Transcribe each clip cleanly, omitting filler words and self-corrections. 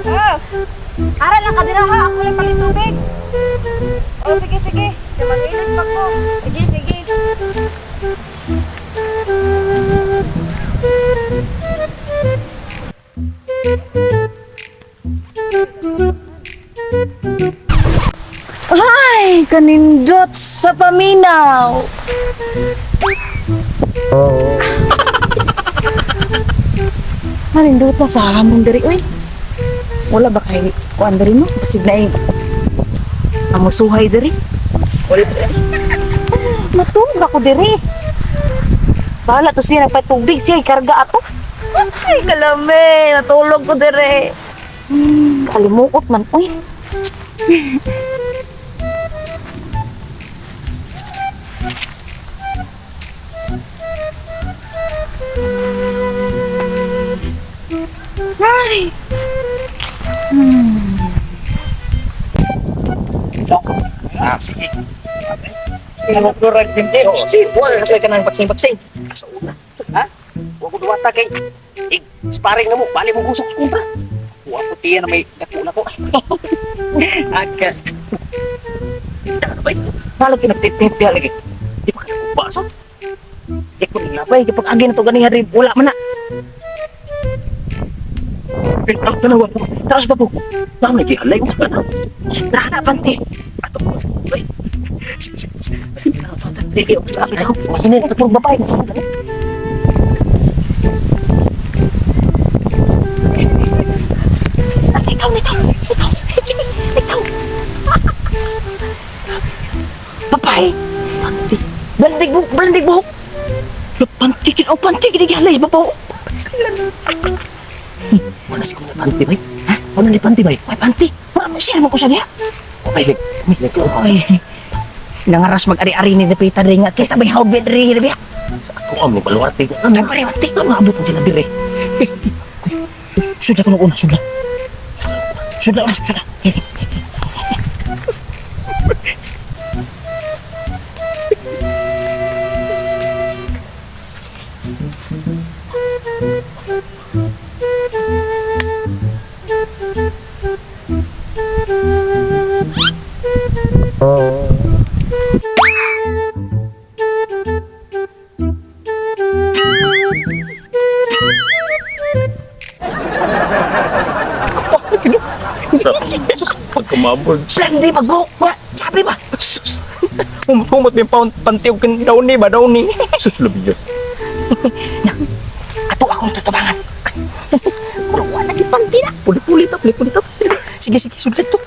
Oh. Ara lang ka dira ha, ako lang palit tubig. Oh, sige, sige. Kaya mag-ilis pa ko. Sige, sige. Ay, kanindot sa paminaw. Manindot na sa hamon diri oy. Wala ba kay kuan diri no? Basig na eh. Amusuhay diri. Wala diri. Matulog ako diri. Bahala to siya nagpatubig siya ikarga ato. Ay, kalame, natulog ko diri. Kalimukot man oy. Ay. Ah, sige. Pinagdurag din kayo. Si, wala na ka ng baksing-baksing. Sa una. Ha? Huwag ko duwata kay. Ik, sparring na mo. Bali mo gusok sa kontra. Huwag ko tiyan na may dako na ko. Aga. Ano ba ito? Malag kinagtitip lagi. Di pa ka nagkubaso? Di ko nilabay, kapag agi na to gani hari, wala man na. Tanaw, tanaw po. Taas ba po? Tama na, gihalay ko ka na. Tara na, pante. Ato ko. Ay. Sige, sige, sige. Ini na puro babae. Ikaw, ikaw. Ikaw, ikaw. Babae. Panti. Bandig buhok, bandig buhok. Panti, oh, panti, kinigihalay, babaw. Wala siguro na panty, bay. Ha? Wala ni panty, bay. Ay, panti. Wala mo siya, mo ko siya diha. Ay, leg. Leg ko. Ay. Nangaras mag-ari-ari ni Dapita rin nga. Kita may hawbit rin, diha. Ako am ni baluarte. Ano, pare, panti. Ano abot mo sila dire? Sudla ko nung una, sudla. Sudla, una, sudla. Pagkamabog. Blandi magbuhok, ba? Sabi ba? Humot-humot may panty og downy ba downy. Sus labi yun. Ato akong tutubangan. Puro wala lagi panti na. Puli-puli ta, puli-puli ta. Sige, sige, sudla to.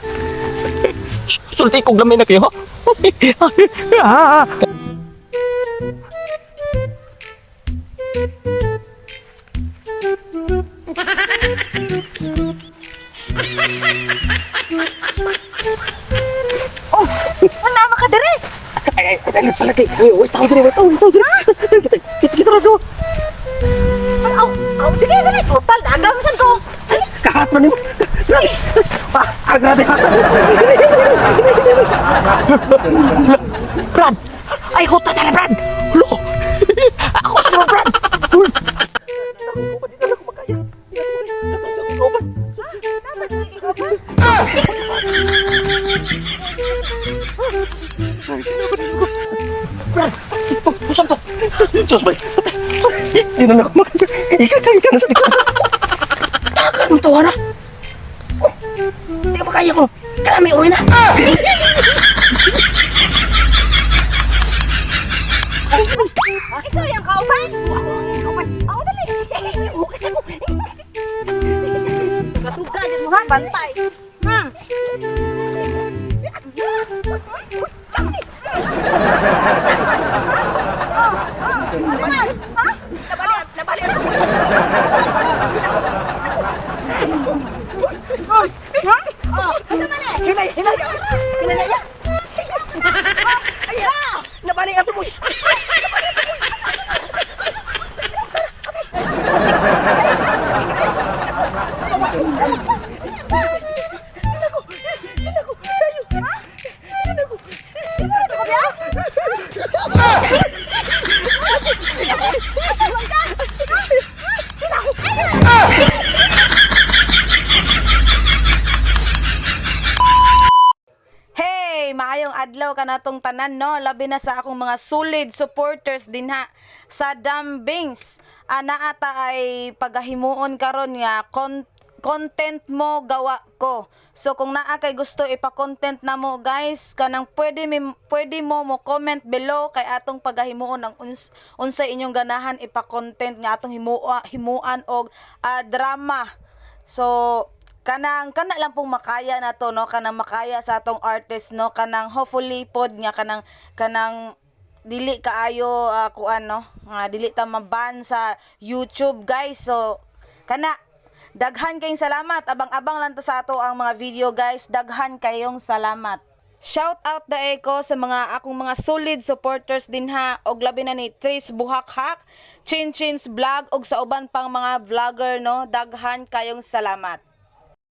Sulti kog lamay na kayo. Ha? Oh, wala ka diri. Ay, ay, ay, pala kay. Ay, uy, tao dire, tao, tao dire. Kita, kita, kita ra do. Aw, aw, sige, dali. Total, agam san ko. Kahat man nimo. Ah, ah, grabe. Brad, ay, huta na, Brad. Hulo. Ako sa Brad. Hul. Dapat lagi ko ba? Brad, oh, usan to? Sus bay. Di na ako makaya. Ika ka, ika na sa likod. Tagal mong tawa na. Oh, di ko makaya ko. Kalami, uwi na. Ikaw yung kauban? Ako, ang kauban. Ako dali. Hukas ako. Katuga din mo ha, bantay. Nabali, nabali ang tungkol. Hinay, hinay, hinay. Ay, nabali ang tumoy. Nabali ang tumoy. adlaw kanatong tanan, no, labi na sa akong mga solid supporters dinha sa Dambings. Ana ata ay pagahimuon karon nga content mo gawa ko. So kung naa kay gusto ipa-content na mo, guys, kanang pwede mo mo comment below kay atong pagahimuon ang unsay inyong ganahan ipa-content nga atong himuan og drama. So kanang kana lang pong makaya na to, no, kanang makaya sa atong artist, no, kanang hopefully pod nga kanang kanang dili kaayo kuan, no, nga dili ta maban sa YouTube, guys. So kana, daghan kayong salamat. Abang-abang lang ta sa ato ang mga video, guys. Daghan kayong salamat. Shout out dae ko sa mga akong mga solid supporters dinha og labi na ni Tris Buhakhak, Chin Chin's Vlog ug sa uban pang mga vlogger, no. Daghan kayong salamat.